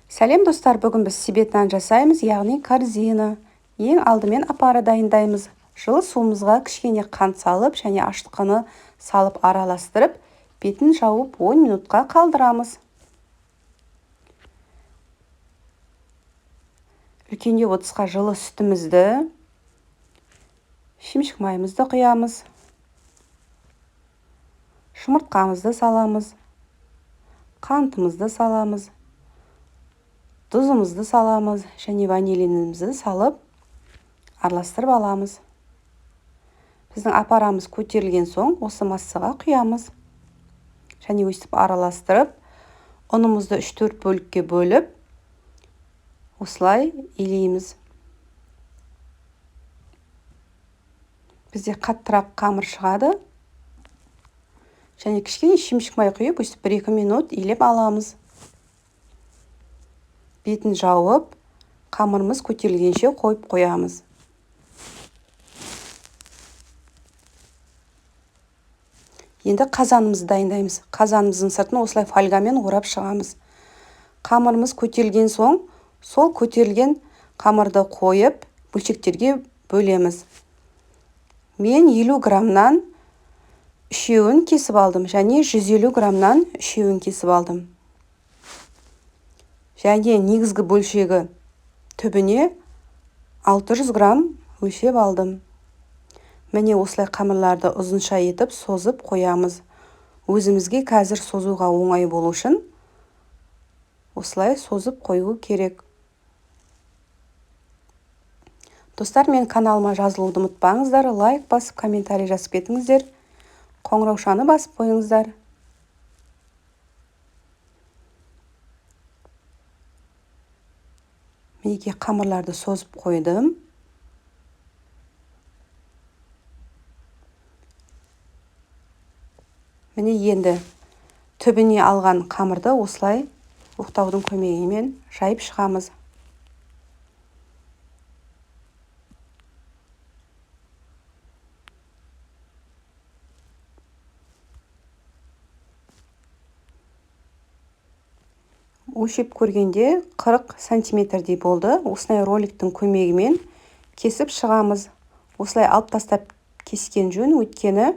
Сәлем, достар! Бүгін біз себет нан жасаймыз, яғни корзина. Ең алдымен опара дайындаймыз. Жылы суымызға кішкене қант салып және ашытқыны салып араластырып, бетін жауып 10 минутқа қалдырамыз. Үлкендеу ыдысқа жылы сүтімізді, шемшік майымызды құямыз. Жұмыртқамызды саламыз. Қантымызды саламыз. Тұзымызды саламыз және ванилинімізді салып араластырып аламыз. Біздің апарамыз көтерілген соң осы массаға құямыз. Және өстіп араластырып, ұнымызды 3-4 бөлікке бөліп, осылай илейміз. Бізде қаттырақ қамыр шығады. Және кішкене шемшік май құйып, өстіп 1-2 минут илеп аламыз. Бетін жауып, қамырымыз көтерілгенше қойып қоямыз. Енді қазанымызды дайындаймыз. Қазанымыздың сыртын осылай фольгамен орап шығамыз. Қамырымыз көтерілген соң, сол көтерілген қамырды қойып, бөлшектерге бөлеміз. Мен 50 граммнан үшеуін кесіп алдым және 150 граммнан үшеуін кесіп алдым. Және негізгі бөлшегі түбіне 600 грамм өлшеп алдым. Міне, осылай қамырларды ұзынша етіп созып қоямыз. Өзімізге қазір созуға оңай болу үшін осылай созып қою керек. Достар, мен каналыма жазылуды ұмытпаңыздар, лайк басып, комментарий жазып кетіңіздер, қоңыраушаны басып қойыңыздар. Мінекей, қамырларды созып қойдым. Міне, енді түбіне алған қамырды осылай оқтаудың көмегімен жайып шығамыз. Өлшеп көргенде 40 сантиметрдей болды. Осылай роликтің көмегімен кесіп шығамыз. Осылай алып тастап кескен жөн, өйткені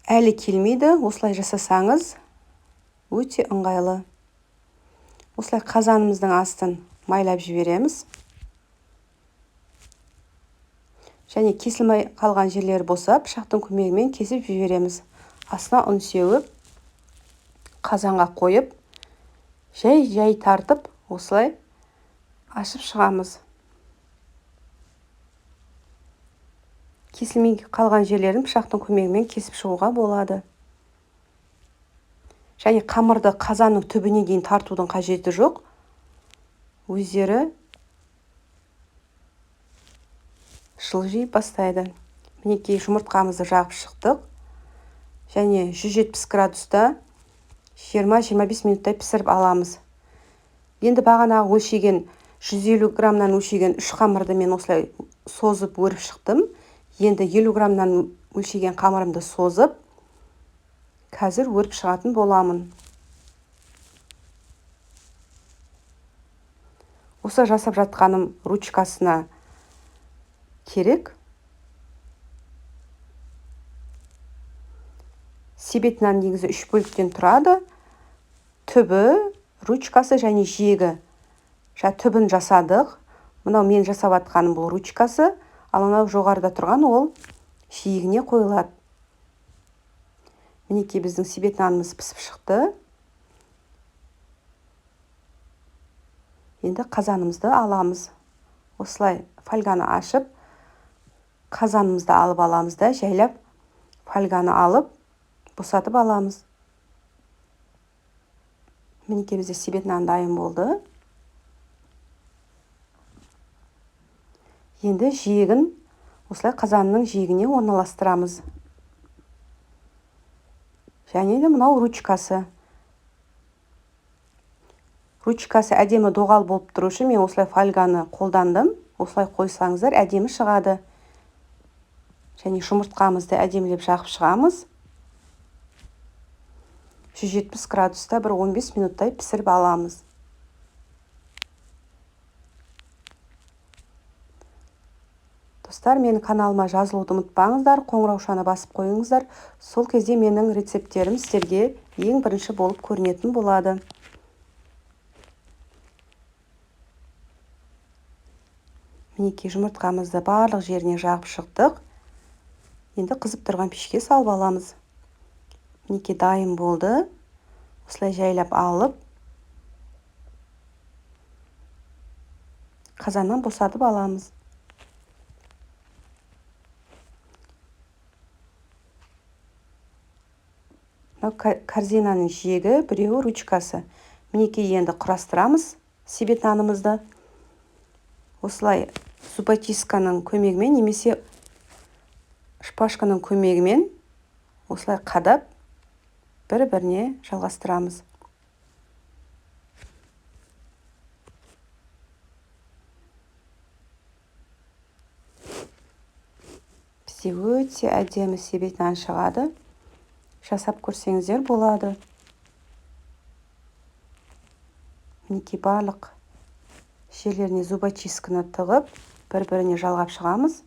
әлі келмейді. Осылай жасасаңыз өте ыңғайлы. Осылай қазанымыздың астын майлап жібереміз. Және кесілмей қалған жерлері болса, пышақтың көмегімен кесіп жібереміз. Астына ұн сеуіп, қазанға қойып, жай-жай тартып, осылай ашып шығамыз. Кесілмей қалған жерлерін пышақтың көмегімен кесіп шығуға болады. Және қамырды қазанның түбіне дейін тартудың қажеті жоқ. Өздері жылжи бастайды. Мінекей, жұмыртқамызды жағып шықтық. Және 170 градуста 20-25 минуттай пісіріп аламыз. Енді бағанағы өлшеген 150 граммнан өлшеген 3 қамырды мен осылай созып өріп шықтым. Енді 50 граммнан өлшеген қамырымды созып, қазір өріп шығатын боламын. Осы жасап жатқаным ручкасына керек. Себет нан негізі 3 бөліктен тұрады. Түбі, ручкасы және жиегі. Түбін жасадық. Мынау мен жасап жатқаным бұл ручкасы, ал анау жоғарыда тұрған ол жиегіне қойылады. Мінекей, біздің себет нанымыз пісіп шықты. Енді қазанымызды аламыз. Осылай фольганы ашып, қазанымызды алып аламыз да, жайлап фольганы алып, босатып аламыз. Мінекей, бізде себет нан дайын болды. Енді жиегін осылай қазанның жиегіне орналастырамыз. Және де мынау ручкасы. Ручкасы әдемі доғал болып тұру үшін мен осылай фольганы қолдандым. Осылай қойсаңыздар әдемі шығады. Және жұмыртқамызды әдемілеп жағып шығамыз. 170 градуста бір 15 минуттай пісіріп аламыз. Достар, менің каналыма жазылуды ұмытпаңыздар, қоңыраушаны басып қойыңыздар. Сол кезде менің рецепттерім сіздерге ең бірінші болып көрінетін болады. Мінекей, жұмыртқамызды барлық жеріне жағып шықтық. Енді қызып тұрған пешке салып аламыз. Мінекей, дайын болды. Осылай жайлап алып, қазаннан босатып аламыз. Мынау корзинаның жиегі, біреуі ручкасы. Мінекей, енді құрастырамыз себет нанымызды. Осылай зубочистканың көмегімен немесе шпажканың көмегімен осылай қадап бір-біріне жалғастырамыз. Бізде өте әдемі себет нан шығады. Жасап көрсеңіздер болады. Мінекей, барлық жерлеріне зубочистканы тығып, бір-біріне жалғап шығамыз.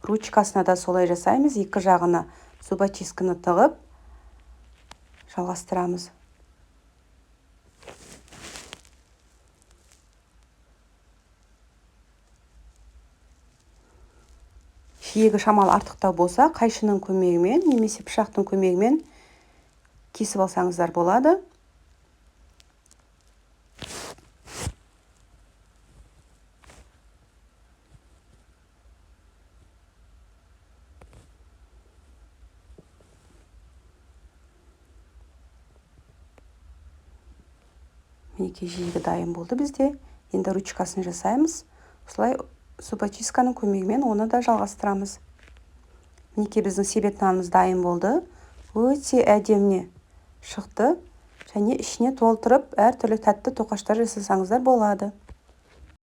Ручкасына да солай жасаймыз. Екі жағына зубочистканы тығып, жалғастырамыз. Жиегі шамалы артықтау болса, қайшының көмегімен немесе пышақтың көмегімен кесіп алсаңыздар болады. Мінекей, жиегі дайын болды бізде. Енді ручкасын жасаймыз. Осылай зубочистканың көмегімен оны да жалғастырамыз. Мінекей, біздің себет нанымыз дайын болды. Өте әдемі шықты. Және ішіне толтырып әртүрлі тәтті тоқаштар жасасаңыздар болады.